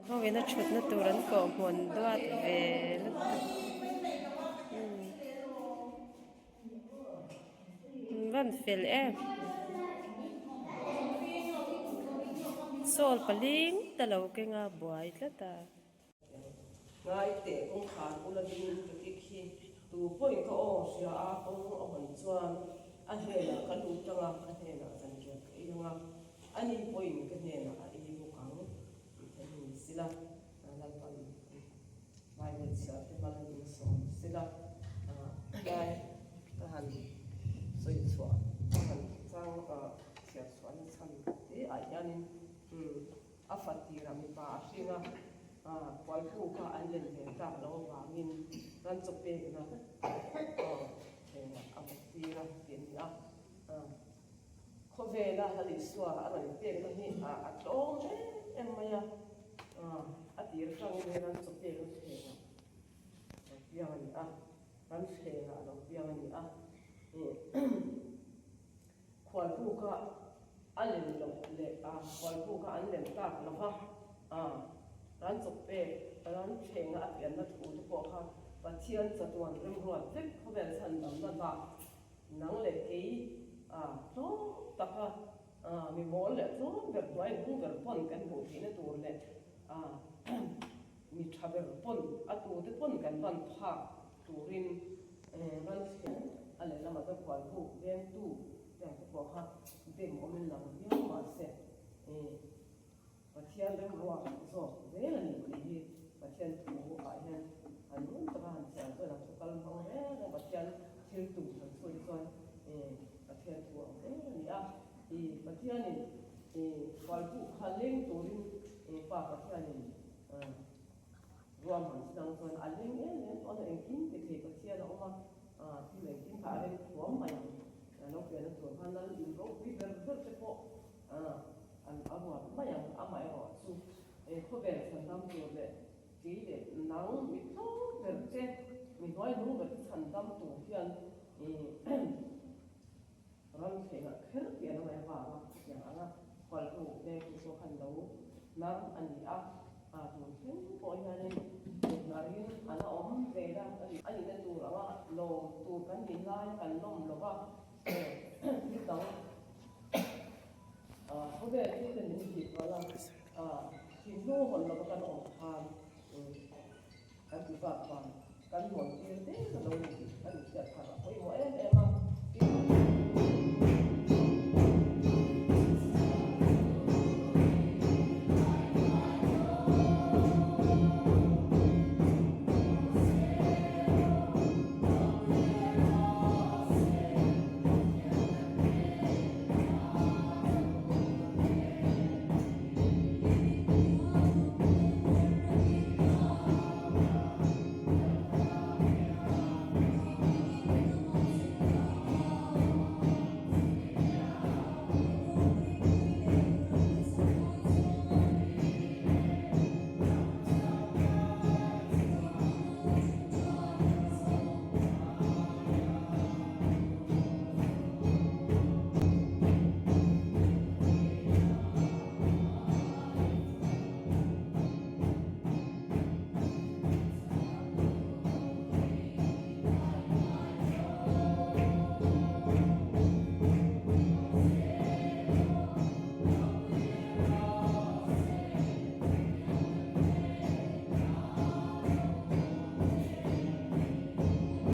Ho ina thutna tur an kawh hmun duat ve lutuk. An van fel em. Sawl paling ta lo kenga buai tlat a. Ngai teh kawngkhar bula ding ka kik hi tu pawhin ka aw hria a, kawng a hawn chuan a hnenah ka lut ang a, a hnenah zanriah ka ei ang a, ani pawhin ka hnenah a ei bawk ang tih theih a ni sila, Lalpan Bible chhiar te hmang in sawm sila, tlai ka han sawi chhuah ka han chang chhiar chhuahna chhan te ah hianin A fatirah mipa a hring a, kualpu kha an len ve tak loh avangin ran chaw pekna a bawk tir a tih a ni a. Khawvela Lal Isua a rawn pekna hi a tlawm em em mai a, a tir atangin he ran chaw pekna thlengah a lo piang a ni a, ran thlengah a lo piang a ni a. Khualbu kha a lem loh leh a khualbu kha an lem tak lo va, a ran chawp pek, ran thlenga a pianna thu te pawh kha Pathian chatuan remruat vek khawvel chhandamna dah nang leh kei a tlawm taka mi mawl leh tlawm ber hnuai hung ber pawn kan hmuh theihna tur leh a mi tha ber pawn a tute pawn kan ban phak turin ran thleng a lehlamah chuan khualbuk vengtu te ang te pawh kha dem awmin lang viau mahse Pathian remruak zawk zel a ni tih hi Pathian thu ah hian an ngun taka han chhiar chuan a thu kal hmang reng a, Pathian thil tum han chhuah chuan Pathian thu ang zel a ni a, Pathianin khualbuk kha leng turin Pa Pathianin Ruahman chi dang chuan a leng em em tawh a, engkim ti thei Pathian a awm a, thil engkim kha a rem thuam mai ang. Lo pianna tur khan lal in ropui ber ber te pawh an a ruat mai ang. Amaherawh chu khawvel chhandam tur leh kei leh nang mi tlawm ber te, mi hnuaihnung ber te chhandam tur hian ram thlengah kher pian a ngaih avanga chutiang anga khualtu vengtu pawh khan lo nar a ni a, a tun thleng pawh hianin hnarin a la awm ve la a nihna tur anga lawm tur kan nih lai kan lawm lo va, thil dang khawvel thil te min hip rual a, thinlung hawn lova kan awm khan Kan ti bak vang kan nuam tir deuh a lo ni tih kan inhriat thar a pawimawh em em a.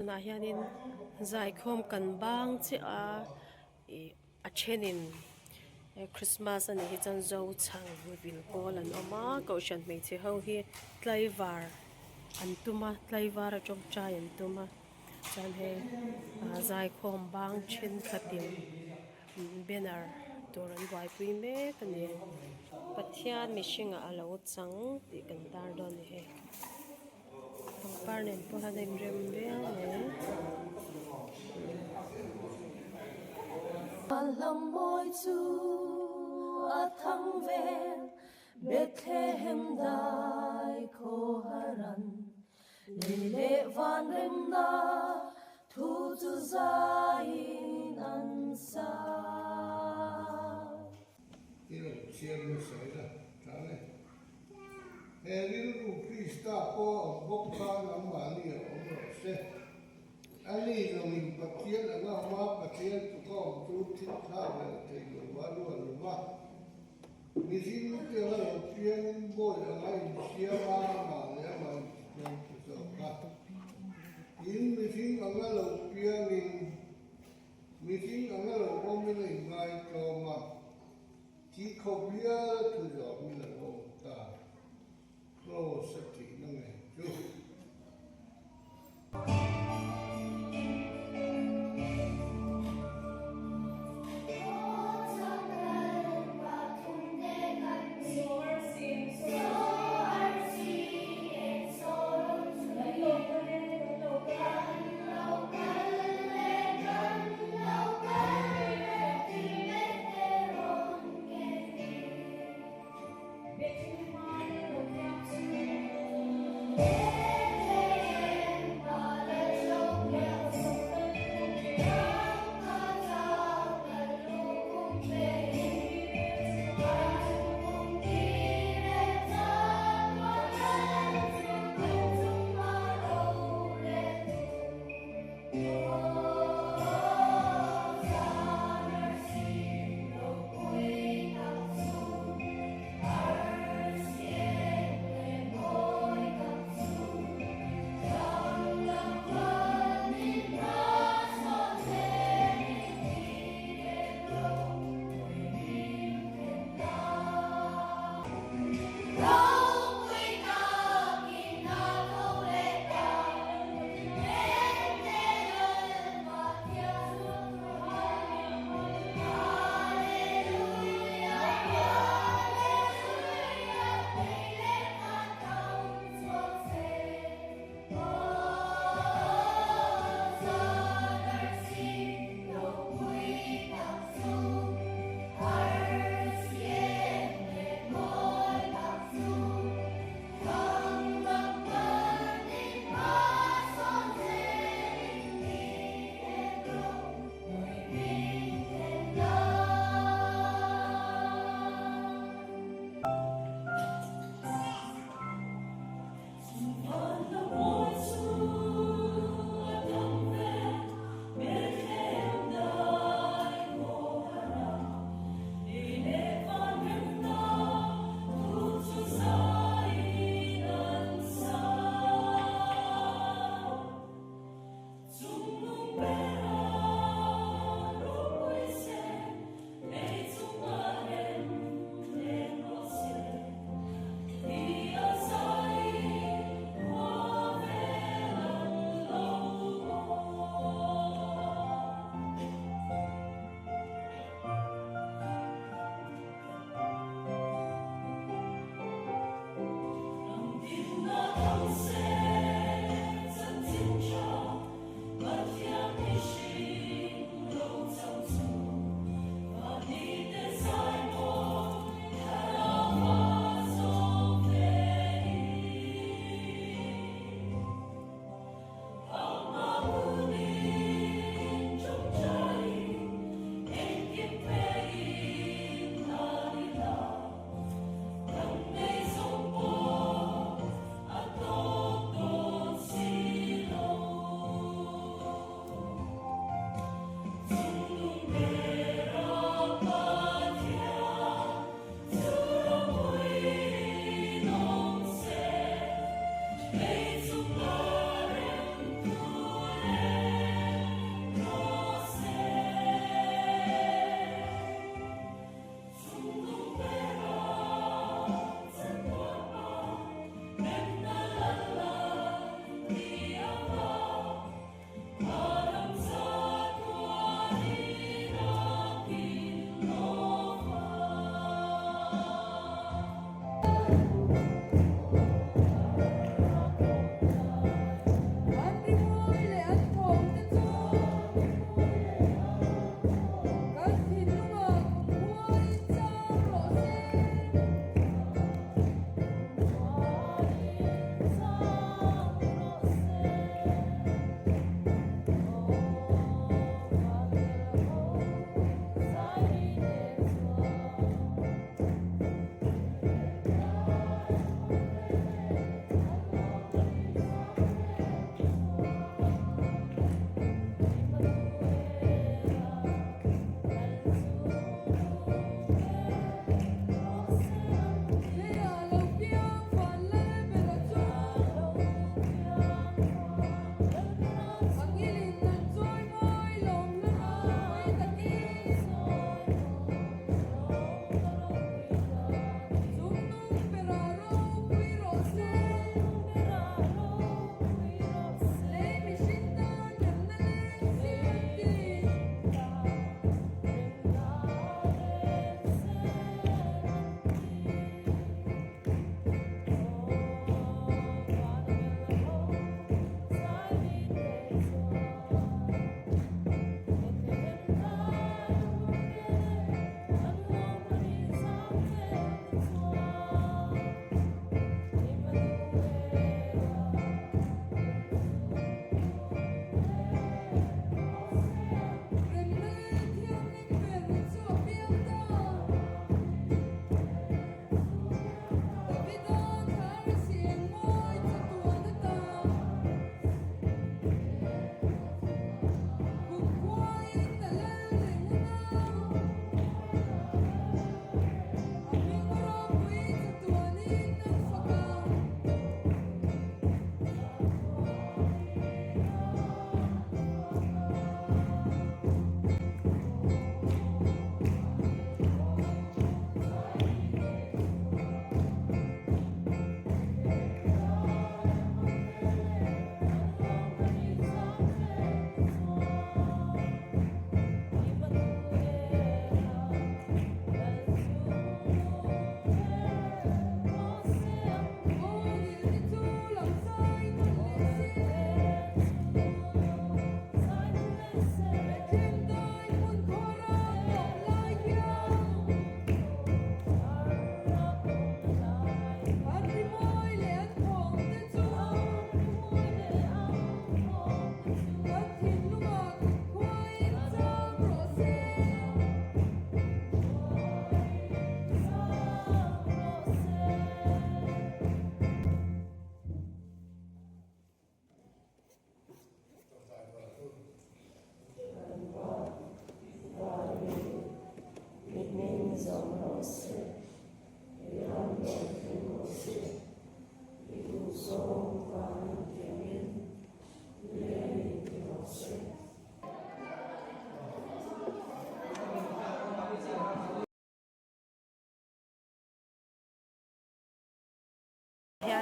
Tunah hianin zaikhawm kan bang chiah a ih a thenin Christmas a nih hi chuan zo chhang vil pawl an awm a kohhran hmeichhe ho hi tlaivar an tum a tlaivar a tawngtai an tum a chuan hei ah zaikhawm bang thenkhatin banner tur an buaipui mek a ni Pathian mihringah a lo chang tih kan tar dawn a ni hei pangpar nen pawh hian a inrem viau mai. Lam mawi chu a thang vel Bethlehem dai khawharan Lei leh van remna thu chu zaiin an sa. I rawn chhiar hmasa ila tha le. He rilru Krista pawh ang bawk kha nangmahni a awm rawh se. Ani lawngin Pathian anga awma Pathian tluka awm chu thil thlak leh thei lo va rual lo va. Mihring te anga lo piangin bawi anga insiam a, amah leh amah intitlawm ta zawk a. Tin, mihring anga lo piangin mihring anga lo awmin a inngai tlawm a. Thi khawp hial a thu zawmin a lo awm ta. Kraws a tihna ngei chu.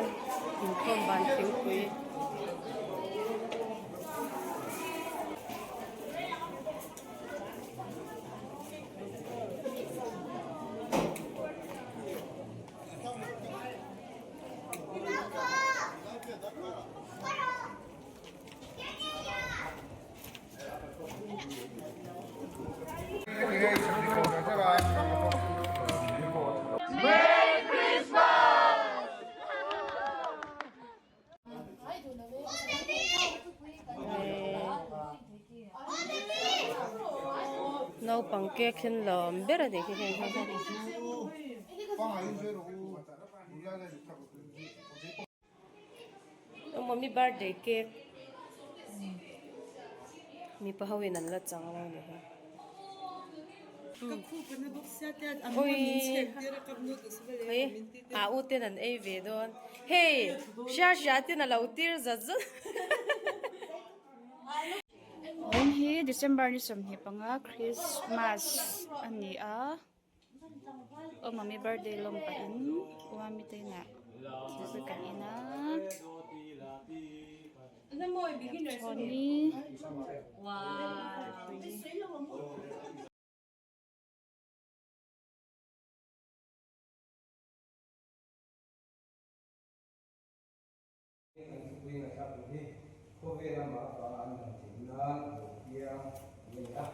hian inkhawm ban thingpui. Naupang cake hi an lawm ber a nih khi heng ho hian. Awmawmi birthday cake mipa ho in an la chang lo ni hi. Ui a u ten an ei ve dawn hei hria hria ten a lo tir zat zat. Tun hi December ni 25 Christmas a ni a. Aw mummy birthday lawm pahin uami te inah thingpui kan in a chhawni Kan thupui ngaihthlak tur hi khawvel amah avanga an dam theih nan a lo piang tih a ni a.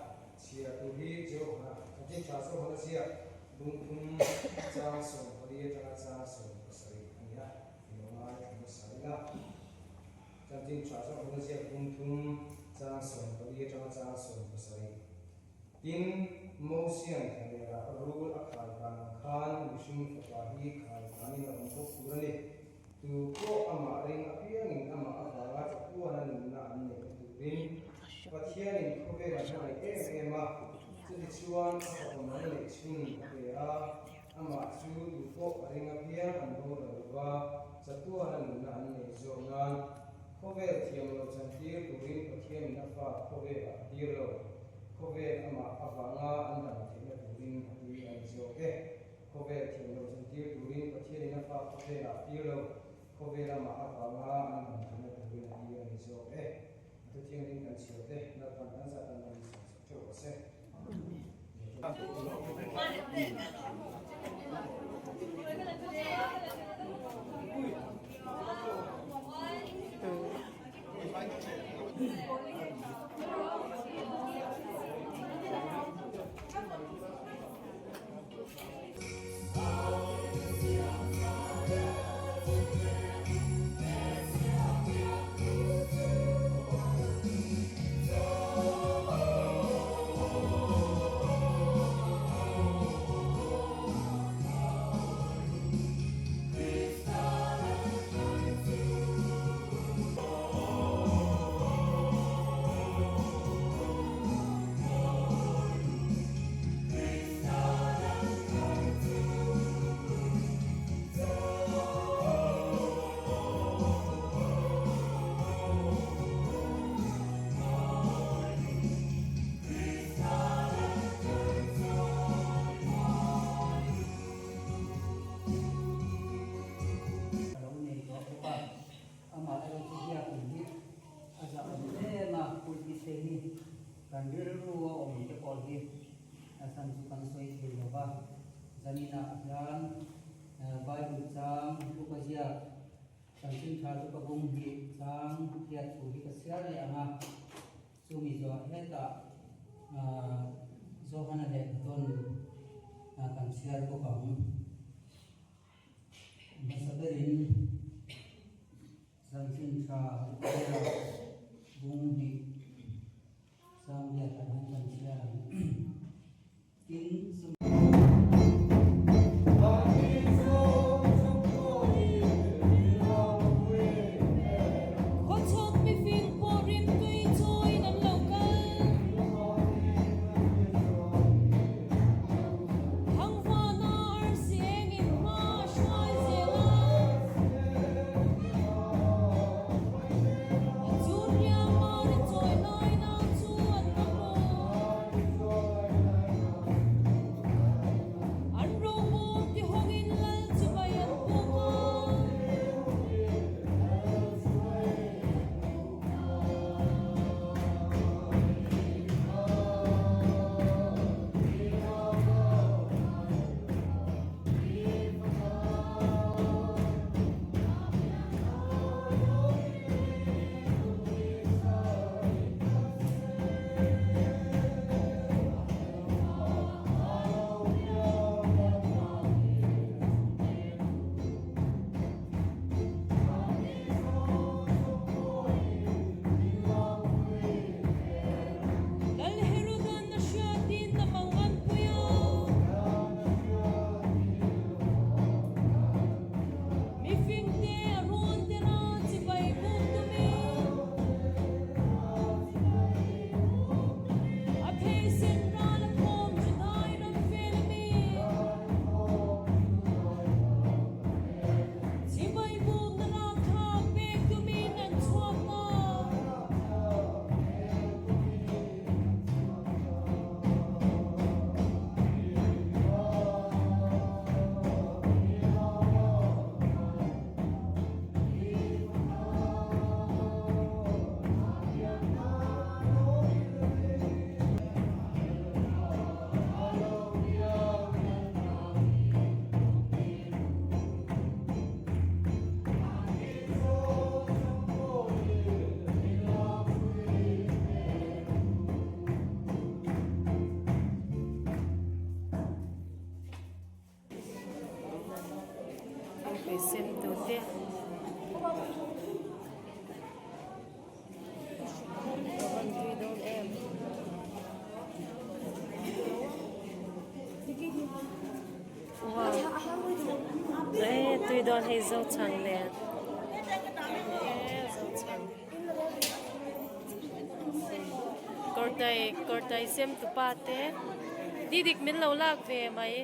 Chhiar tur hi Jehovah Chanchin Tha Zohana ziak lungphum chang 14 atanga chang 17 a ni a, i lo ngaithla hmasa ila. Chanchin Tha Zohana ziak lungphum chang 14 atanga chang 17. Tin, Mosian thlalerah rul a khai kan ang khan mihring fapa hi khai kanin a awm bawk tur a ni. Tu pawh amah ring apiangin amah avanga chatuana nunna an neihna turin Pathianin khawvel a hmangaih em em a, chutichuan a fapa mal neih chhun a pe a, amah chu tu pawh a ring apiang an boral lo va, chatuana nunna an neih zawk nan khawvel thiam lo chantir turin Pathianin a fa khawvelah a tir lo, khawvel amah avanga an dam theihna turin a tir a ni zawk e. Khawvel thiam lo chantir turin Pathianin a fa khawvelah a tir lo, khawvel amah avanga an dam theihna turin a tir a ni zawk e. A thu thianghlim kan chhiar te, Lalpan kan zah tan ram sawn sak theuh rawh se. A lo nei tawh bawk a, amah erawh chu biakin hi a zah awm em a, pulpit te hi kan rilru a awm te pawh hi a chhan chu kan sawi thei lo va, zaninah hian Bible chang Luka ziak Chanchin Tha Luka bung hnih chang hiat thu hi ka chhiar leh ang a, chumi zawh hetah Johana lehkha tawn kan chhiar bawk ang. Hmasa berin Chanchin Tha Luka ziak bung hnih chang hiatah hian kan chhiar ang. Tin, Khawchhak mifing pawh rimtui chawiin an lo kal. Thangvana arsi engin hma a hruai zel a. A chu riang mari. te. A van tui dawn em. Wow. E tui dawn hei zo chhang nen. E zo chhang. Kawrtai kawrtai sem tupa te didik min lo lak ve mai.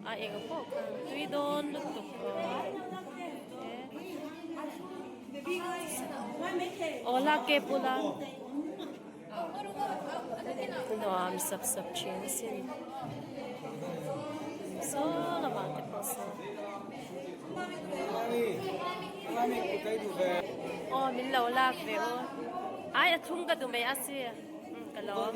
A eng pawh kha tui dawn lutuk aw aw la ke bula nuam sap sap thin asin saw lamah te pawh saw aw min lo lak ve aw ai a thum ka duh mai a si ka lawm.